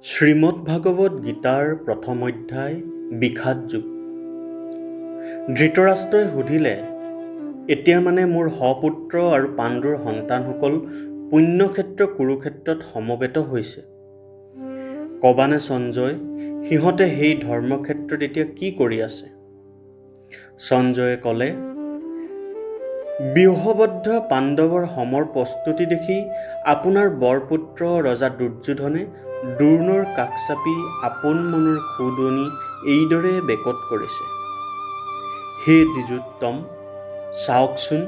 শ্ৰীমদ্ভাগৱত গীতাৰ প্ৰথম অধ্যায় বিষাদ যোগ। ধৃতৰাষ্ট্ৰই সুধিলে, এতিয়া মানে মোৰ সপুত্ৰ আৰু পাণ্ডুৰ সন্তানসকল পুণ্যক্ষেত্ৰ কুৰুক্ষেত্ৰত সমবেত হৈছে। কবানে সঞ্জয়, সিহঁতে সেই ধৰ্মক্ষেত্ৰত এতিয়া কি কৰি আছে? সঞ্জয়ে ক'লে, ব্যূহবদ্ধ পাণ্ডৱৰ সমৰ প্ৰস্তুতি দেখি আপোনাৰ বৰপুত্ৰ ৰজা দুৰ্যোধনে দ্ৰোণৰ কাষ চাপি আপোন মনৰ খুদুৱনি এইদৰে বেকত কৰিছে, হে দ্বিজোত্তম, চাওকচোন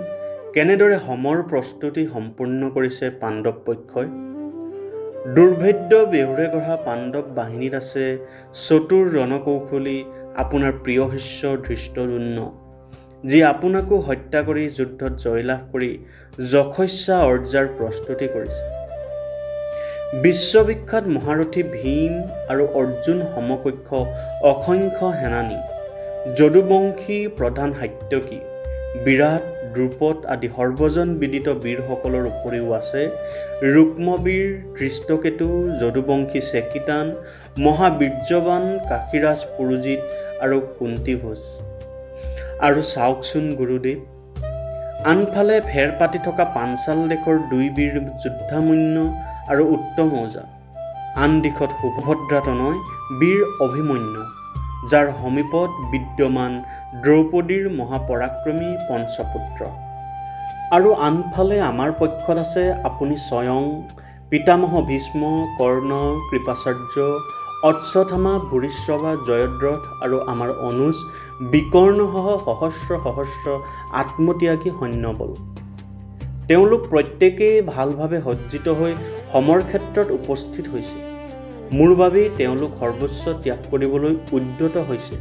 কেনেদৰে সমৰ প্ৰস্তুতি সম্পূৰ্ণ কৰিছে পাণ্ডৱ পক্ষই। দুৰ্ভেদ্য বেহুৰে গঢ়া পাণ্ডৱ বাহিনীত আছে চতুৰ ৰণকৌশলী আপোনাৰ প্ৰিয় শিষ্য ধৃষ্টদ্যুম্ন, যি আপোনাকো হত্যা কৰি যুদ্ধত জয়লাভ কৰি যশস্যা অৰ্জাৰ প্ৰস্তুতি কৰিছে। বিশ্ববিখ্যাত মহাৰথী ভীম আৰু অৰ্জুন সমকক্ষ অসংখ্য সেনানী, যদুবংশী প্ৰধান সাত্যকী, বিৰাট, দ্ৰুপদ আদি সৰ্বজন বিদিত বীৰসকলৰ উপৰিও আছে ৰুক্মবীৰ, ধৃষ্টকেতু, যদুবংশী চেকিতান, মহাবীৰ্যৱান কাশীৰাজ পুৰুজিত আৰু কুন্তীভোজ। আৰু চাওকচোন গুৰুদেৱ, আনফালে ফেৰ পাতি থকা পাঞ্চাল দেশৰ দুই বীৰ যুদ্ধামন্য আৰু উত্তমৌজা, আন দিশত সুভদ্ৰাতনয় বীৰ অভিমন্যু, যাৰ সমীপত বিদ্যমান দ্ৰৌপদীৰ মহাপৰাক্ৰমী পঞ্চপুত্ৰ। আৰু আনফালে আমাৰ পক্ষত আছে আপুনি স্বয়ং, পিতামহ ভীষ্ম, কৰ্ণ, কৃপাচাৰ্য, অশ্বত্থামা, ভূৰিশ্ৰৱা, জয়দ্ৰথ আৰু আমাৰ অনুজ বিকৰ্ণসহ সহস্ৰ সহস্ৰ আত্মত্যাগী সৈন্যবল। তেওঁলোক প্ৰত্যেকেই ভালভাৱে সজ্জিত হৈ সমৰ ক্ষেত্ৰত উপস্থিত হৈছে। মোৰ বাবেই তেওঁলোক সৰ্বোচ্চ ত্যাগ কৰিবলৈ উদ্যত হৈছে।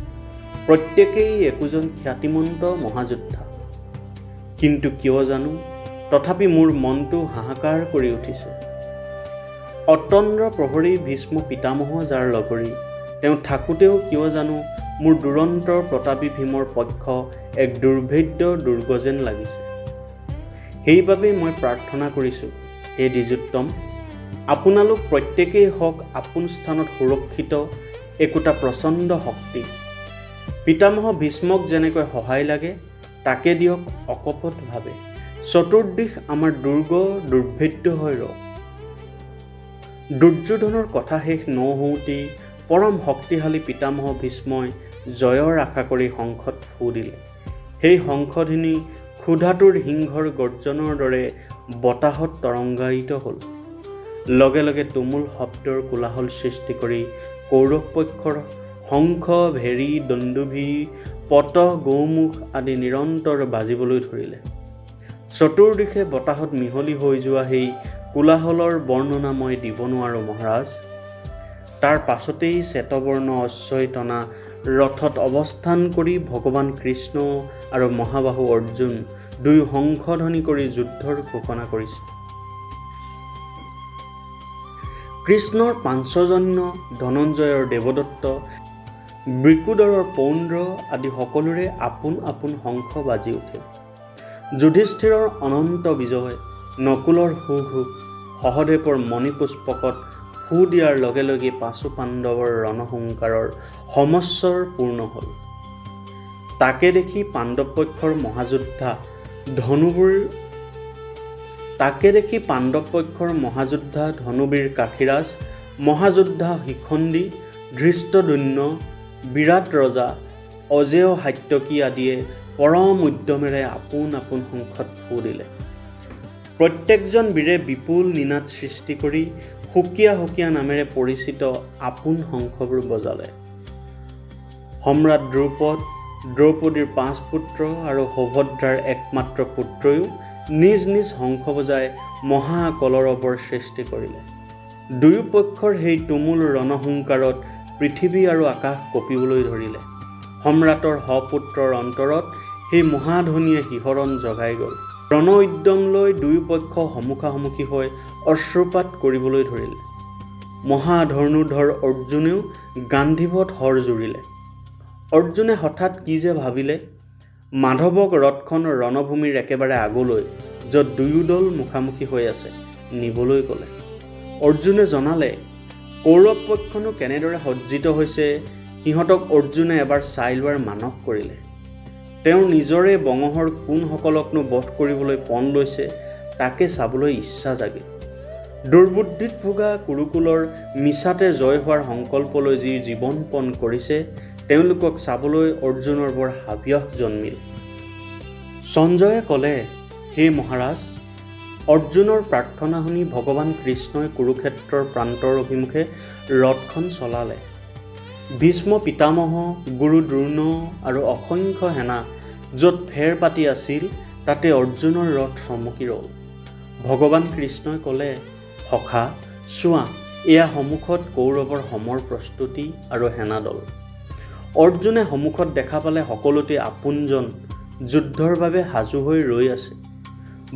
প্ৰত্যেকেই একোজন খ্যাতিমন্ত মহাযোদ্ধা। কিন্তু কিয় জানো তথাপি মোৰ মনটো হাহাকাৰ কৰি উঠিছে। অতন্দ্ৰ প্ৰহৰী ভীষ্ম পিতামহ যাৰ লগৰী, তেওঁ থাকোঁতেও কিয় জানো মোৰ দুৰন্ত প্ৰতাপী ভীমৰ পক্ষ এক দুৰ্ভেদ্য দুৰ্গ যেন লাগিছে। সেইবাবেই মই প্ৰাৰ্থনা কৰিছোঁ, হে দ্বিজোত্তম, আপোনালোক প্ৰত্যেকেই হওক আপোন স্থানত সুৰক্ষিত একোটা প্ৰচণ্ড শক্তি। পিতামহ ভীষ্মক যেনেকৈ সহায় লাগে তাকে দিয়ক অকপটভাৱে। চতুৰ্দিশ আমাৰ দুৰ্গ দুৰ্ভেদ্য হৈ ৰওক। দুৰ্যোধনৰ কথা শেষ নৌহওঁতেই পৰম শক্তিশালী পিতামহ ভীষ্মই জয়ৰ আশা কৰি শংখত ফু দিলে। সেই শংখধ্বনি ক্ষুধাতুৰ সিংহৰ গৰ্জনৰ দৰে বতাহত তৰংগায়িত হ'ল। লগে লগে তুমুল শব্দৰ কোলাহল সৃষ্টি কৰি কৌৰৱ পক্ষৰ শংখ, ভেৰী, দন্দুভি, পট, গৌমুখ আদি নিৰন্তৰ বাজিবলৈ ধৰিলে। চতুৰ্দিশে বতাহত মিহলি হৈ যোৱা সেই কোলাহলৰ বৰ্ণনা মই দিব নোৱাৰোঁ মহাৰাজ। তাৰ পাছতেই শ্বেতবৰ্ণ অশ্বই টনা ৰথত অৱস্থান কৰি ভগৱান কৃষ্ণ আৰু মহাবাহু অৰ্জুন দুয়ো শংখধ্বনি কৰি যুদ্ধৰ ঘোষণা কৰিছে। কৃষ্ণৰ পাঞ্চজন্য, ধনঞ্জয়ৰ দেৱদত্ত, বৃকোদৰৰ পৌণ্ড্ৰ আদি সকলোৰে আপোন আপোন শংখ বাজি উঠিল। যুধিষ্ঠিৰৰ অনন্ত বিজয়, নকুলৰ সুঘোষ, সহদেৱৰ মণিপুষ্পকত ফু দিয়াৰ লগে লগে পাঁচো পাণ্ডৱৰ ৰণহুংকাৰৰ সমস্বৰ পূৰ্ণ হ'ল। তাকে দেখি পাণ্ডৱ পক্ষৰ মহাযোদ্ধা ধনুবীৰ তাকে দেখি পাণ্ডৱ পক্ষৰ মহাযোদ্ধা ধনুবীৰ কাশীৰাজ, মহাযোদ্ধা শিখণ্ডী, ধৃষ্টদ্যুম্ন, বিৰাট ৰজা, অজেয় সাত্যকী আদিয়ে পৰম উদ্যমেৰে আপোন আপোন শংখত ফু দিলে। প্ৰত্যেকজন বীৰে বিপুল নিনাদ সৃষ্টি কৰি সুকীয়া সুকীয়া নামেৰে পৰিচিত আপোন শংখবোৰ বজালে। সম্ৰাট দ্ৰুপদ, দ্ৰৌপদীৰ পাঁচ পুত্ৰ আৰু সুভদ্ৰাৰ একমাত্ৰ পুত্ৰয়ো নিজ নিজ শংখ বজাই মহাকলৰৱৰ সৃষ্টি কৰিলে। দুয়ো পক্ষৰ সেই তুমুল ৰণহুংকাৰত পৃথিৱী আৰু আকাশ কঁপিবলৈ ধৰিলে। সম্ৰাটৰ সপুত্ৰৰ অন্তৰত সেই মহাধ্বনিয়ে শিহৰণ জগাই গ'ল। ৰণ উদ্যম লৈ দুয়ো পক্ষ সন্মুখাসন্মুখী হৈ অশ্ৰুপাত কৰিবলৈ ধৰিলে। মহাধনুৰ্ধৰ অৰ্জুনেও গান্ধীৱত শৰ জুৰিলে। অৰ্জুনে হঠাৎ কি যে ভাবিলে, মাধৱক ৰথখন ৰণভূমিৰ একেবাৰে আগলৈ, য'ত দুয়ো দল মুখামুখি হৈ আছে, নিবলৈ ক'লে। অৰ্জুনে জনালে, কৌৰৱ পক্ষনো কেনেদৰে সজ্জিত হৈছে সিহঁতক অৰ্জুনে এবাৰ চাই লোৱাৰ মানস কৰিলে। তেওঁৰ নিজৰে বঙহৰ কোনসকলকনো বধ কৰিবলৈ পণ লৈছে তাকে চাবলৈ ইচ্ছা জাগিল। দুৰ্বুদ্ধিত ভোগা কুৰুকুলৰ মিছাতে জয় হোৱাৰ সংকল্প লৈ যি জীৱনপণ কৰিছে তেওঁলোকক চাবলৈ অৰ্জুনৰ বৰ হাবিয়াস জন্মিল। সঞ্জয়ে ক'লে, হে মহাৰাজ, অৰ্জুনৰ প্ৰাৰ্থনা শুনি ভগৱান কৃষ্ণই কুৰুক্ষেত্ৰৰ প্ৰান্তৰ অভিমুখে ৰথখন চলালে। ভীষ্ম পিতামহ, গুৰু দ্ৰোণ আৰু অসংখ্য সেনা য'ত ফেৰ পাতি আছিল তাতে অৰ্জুনৰ ৰথ থমকি ৰ'ল। ভগৱান কৃষ্ণই ক'লে, সখা, চোৱা, এয়া সন্মুখত কৌৰৱৰ সমৰ প্ৰস্তুতি আৰু সেনাদল। অৰ্জুনে সন্মুখত দেখা পালে সকলোতে আপোনজন যুদ্ধৰ বাবে সাজু হৈ ৰৈ আছে।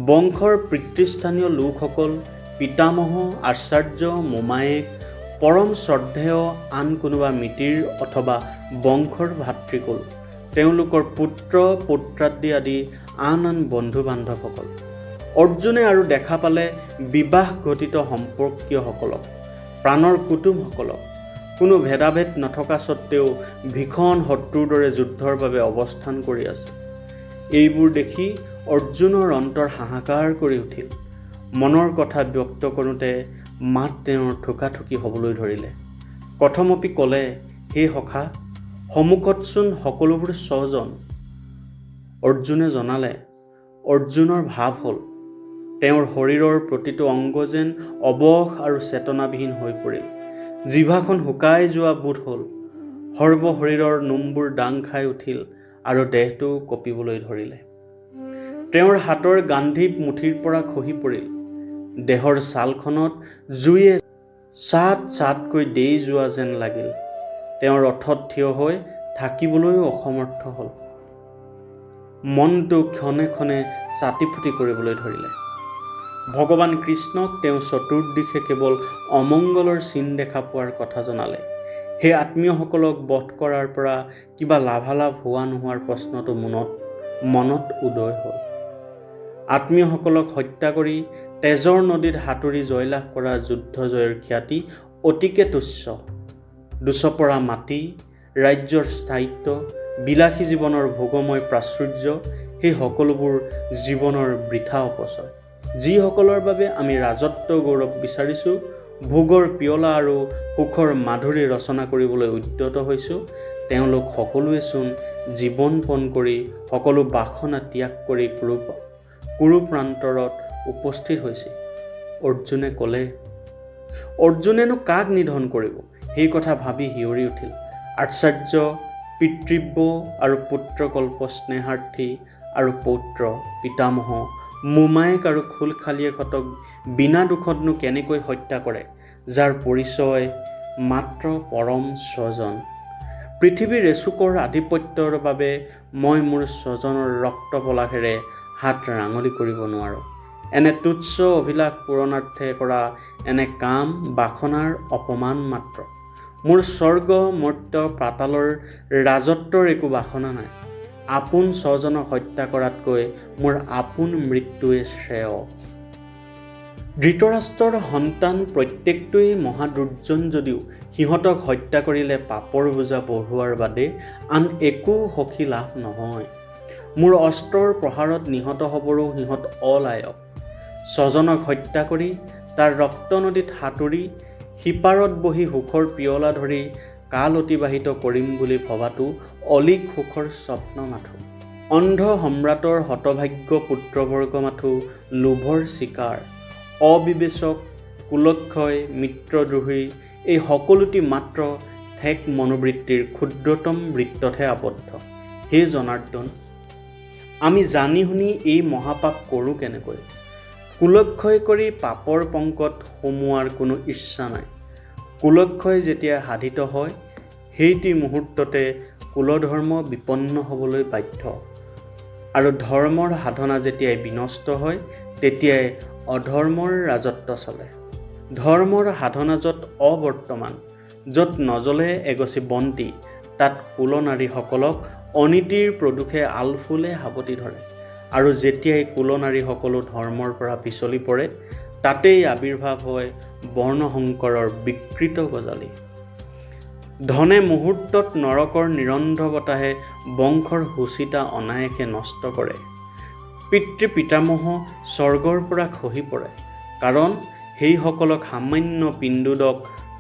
বংশৰ পিতৃস্থানীয় লোকসকল, পিতামহ, আচাৰ্য, মোমায়েক, পৰম শ্ৰদ্ধেয় আন কোনোবা মিতিৰ অথবা বংশৰ ভাতৃকুল, তেওঁলোকৰ পুত্ৰ পৌত্ৰাদি আদি আন আন বন্ধু বান্ধৱসকল। অৰ্জুনে আৰু দেখা পালে বিবাহ ঘটিত সম্পৰ্কীয়সকলক, প্ৰাণৰ কুটুমসকলক। কোনো ভেদাভেদ নথকা স্বত্তেও ভীষণ শত্ৰুৰ দৰে যুদ্ধৰ বাবে অৱস্থান কৰি আছে। এইবোৰ দেখি অৰ্জুনৰ অন্তৰ হাহাকাৰ কৰি উঠিল। মনৰ কথা ব্যক্ত কৰোঁতে মাত তেওঁৰ থোকাথুকি হ'বলৈ ধৰিলে। কথমপি ক'লে, হে সখা, সন্মুখতচোন সকলোবোৰ স্বজন। অৰ্জুনে জনালে, অৰ্জুনৰ ভাৱ হ'ল তেওঁৰ শৰীৰৰ প্ৰতিটো অংগ যেন অৱশ আৰু চেতনাবিহীন হৈ পৰিল। জিভাখন শুকাই যোৱা বোধ হ'ল। সৰ্বশৰীৰৰ নোমবোৰ দাং খাই উঠিল আৰু দেহটো কঁপিবলৈ ধৰিলে। তেওঁৰ হাতৰ গান্ধীৱ মুঠিৰ পৰা খহি পৰিল। দেহৰ ছালখনত জুয়ে চাট চাটকৈ দেই যোৱা যেন লাগিল। তেওঁ ৰথত থিয় হৈ থাকিবলৈও অসমৰ্থ হ'ল। মনটো ক্ষণে ক্ষণে চাটিফুটি কৰিবলৈ ধৰিলে। ভগৱান কৃষ্ণক তেওঁ চতুৰ্দিশে কেৱল অমংগলৰ চিন দেখা পোৱাৰ কথা জনালে। সেই আত্মীয়সকলক বধ কৰাৰ পৰা কিবা লাভালাভ হোৱা নোহোৱাৰ প্ৰশ্নটো মনত উদয় হ'ল। আত্মীয়সকলক হত্যা কৰি তেজৰ নদীত সাঁতুৰি জয়লাভ কৰা যুদ্ধ জয়ৰ খ্যাতি অতিকে তুচ্ছ। দুচপৰা মাটি, ৰাজ্যৰ স্থায়িত্ব, বিলাসী জীৱনৰ ভোগময় প্ৰাচুৰ্য, সেই সকলোবোৰ জীৱনৰ বৃথা অপচয়। যিসকলৰ বাবে আমি ৰাজত্ব গৌৰৱ বিচাৰিছোঁ, ভোগৰ পিয়লা আৰু সুখৰ মাধুৰী ৰচনা কৰিবলৈ উদ্যত হৈছোঁ, তেওঁলোক সকলোৱেচোন জীৱনপণ কৰি সকলো বাসনা ত্যাগ কৰি কুৰুপ্ৰান্তৰত উপস্থিত হৈছে। অৰ্জুনে ক'লে, অৰ্জুনেনো কাক নিধন কৰিব সেই কথা ভাবি শিয়ৰি উঠিল। আচাৰ্য, পিতৃব্য আৰু পুত্ৰকল্প স্নেহাৰ্থী আৰু পৌত্ৰ, পিতামহ, মোমায়েক আৰু খুলশালীয়েকহঁতক বিনা দোষতনো কেনেকৈ হত্যা কৰে, যাৰ পৰিচয় মাত্ৰ পৰম স্বজন। পৃথিৱীৰ এচুকৰ আধিপত্যৰ বাবে মই মোৰ স্বজনৰ ৰক্তপলাশেৰে হাত ৰাঙলী কৰিব নোৱাৰোঁ। এনে তুচ্ছ অভিলাষ পূৰণাৰ্থে কৰা এনে কাম বাসনাৰ অপমান মাত্ৰ। মোৰ স্বৰ্গ মৰ্ত্য পাতালৰ ৰাজত্বৰ একো বাসনা নাই। আপোন স্বজনক হত্যা কৰাতকৈ মোৰ আপোন মৃত্যুৱে শ্ৰেয়। ধৃতৰাষ্ট্ৰৰ সন্তান প্ৰত্যেকটোৱেই মহাদুৰ্জন যদিও সিহঁতক হত্যা কৰিলে পাপৰ বোজা বঢ়োৱাৰ বাদে আন একো সখী লাভ নহয়। মোৰ অস্ত্ৰৰ প্ৰহাৰত নিহত হ'বৰো সিহঁত অলায়ক। স্বজনক হত্যা কৰি তাৰ ৰক্ত নদীত সাঁতুৰি সিপাৰত বহি সুখৰ পিয়লা ধৰি কাল অতিবাহিত কৰিম বুলি ভবাটো অলীক সুখৰ স্বপ্ন মাথোঁ। অন্ধ সম্ৰাটৰ হতভাগ্য পুত্ৰবৰ্গ মাথোঁ লোভৰ চিকাৰ, অবিবেচক, কুলক্ষয়, মিত্ৰদ্ৰোহী, এই সকলোটি মাত্ৰ ঠেক মনোবৃত্তিৰ ক্ষুদ্ৰতম বৃত্ততহে আবদ্ধ। হে জনাৰ্দন, আমি জানি শুনি এই মহাপাপ কৰোঁ কেনেকৈ? কুলক্ষয় কৰি পাপৰ পংকত সোমোৱাৰ কোনো ইচ্ছা নাই। কুলক্ষয় যেতিয়া সাধিত হয় সেইটি মুহূৰ্ততে কুলধৰ্ম বিপন্ন হ'বলৈ বাধ্য, আৰু ধৰ্মৰ সাধনা যেতিয়াই বিনষ্ট হয় তেতিয়াই অধৰ্মৰ ৰাজত্ব চলে। ধৰ্মৰ সাধনা য'ত অবৰ্তমান, য'ত নজ্বলে এগছি বন্তি, তাত কুলনাৰীসকলক অনীতিৰ প্ৰদোষে আলফুলে সাৱটি ধৰে, আৰু যেতিয়াই কুলনাৰীসকলো ধৰ্মৰ পৰা পিছলি পৰে তাতেই আৱিৰ্ভাৱ হয় বৰ্ণশংকৰৰ বিকৃত গজালি। ধনে মুহূৰ্তত নৰকৰ নিৰন্ধ বতাহে বংশৰ শুচিতা অনায়াসে নষ্ট কৰে। পিতৃ পিতামহ স্বৰ্গৰ পৰা খহি পৰে, কাৰণ সেইসকলক সামান্য পিণ্ডোদক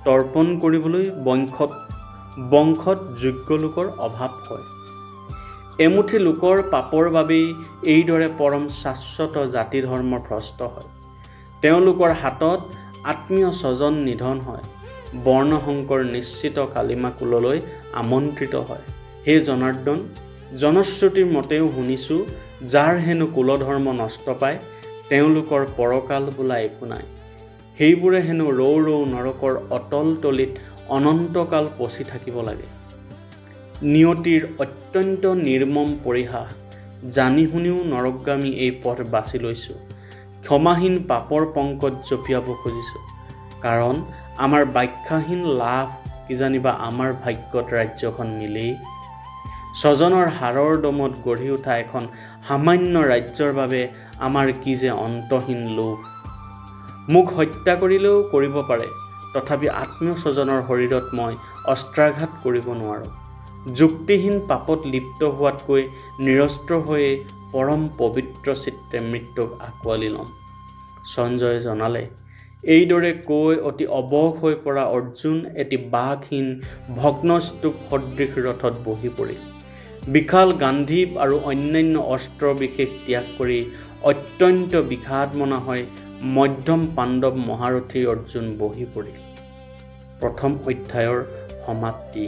তৰ্পণ কৰিবলৈ বংশত যোগ্য লোকৰ অভাৱ হয়। এমুঠি লোকৰ পাপৰ বাবেই এইদৰে পৰম শাশ্বত জাতি ধৰ্ম ভ্ৰষ্ট হয়। তেওঁলোকৰ হাতত আত্মীয় স্বজন নিধন হয়, বৰ্ণশংকৰ নিশ্চিত কালিমা কুললৈ আমন্ত্ৰিত হয়। হে জনাৰ্দন, জনশ্ৰুতিৰ মতেও শুনিছোঁ, যাৰ হেনো কুলধৰ্ম নষ্ট পায় তেওঁলোকৰ পৰকাল বোলা একো নাই। সেইবোৰে হেনো ৰৌ ৰৌ নৰকৰ অতল তলিত অনন্তকাল পচি থাকিব লাগে। নিয়তিৰ অত্যন্ত নিৰ্মম পৰিহাস, জানি শুনিও নৰকগামী এই পথ বাছি লৈছোঁ, ক্ষমাহীন পাপৰ পংকত জঁপিয়াব খুজিছোঁ, কাৰণ আমাৰ ব্যাখ্যাহীন লাভ কিজানিবা আমাৰ ভাগ্যত ৰাজ্যখন মিলেই। স্বজনৰ হাড়ৰ দমত গঢ়ি উঠা এখন সামান্য ৰাজ্যৰ বাবে আমাৰ কি যে অন্তহীন লোভ! মোক হত্যা কৰিলেও কৰিব পাৰে, তথাপি আত্মীয় স্বজনৰ শৰীৰত মই অস্ত্ৰাঘাত কৰিব নোৱাৰোঁ। যুক্তিহীন পাপত লিপ্ত হোৱাতকৈ নিৰস্ত্ৰ হৈয়ে পৰম পবিত্ৰ চিত্তে মৃত্যুক আঁকোৱালি ল'ম। সঞ্জয়ে জনালে, এইদৰে কৈ অতি অৱশ হৈ পৰা অৰ্জুন এটি বাঘহীন ভগ্নস্তূপ সদৃশ ৰথত বহি পৰিল। বিশাল গান্ধীৱ আৰু অন্যান্য অস্ত্ৰ বিশেষ ত্যাগ কৰি অত্যন্ত বিষাদমনা হৈ মধ্যম পাণ্ডৱ মহাৰথী অৰ্জুন বহি পৰিল। প্ৰথম অধ্যায়ৰ সমাপ্তি।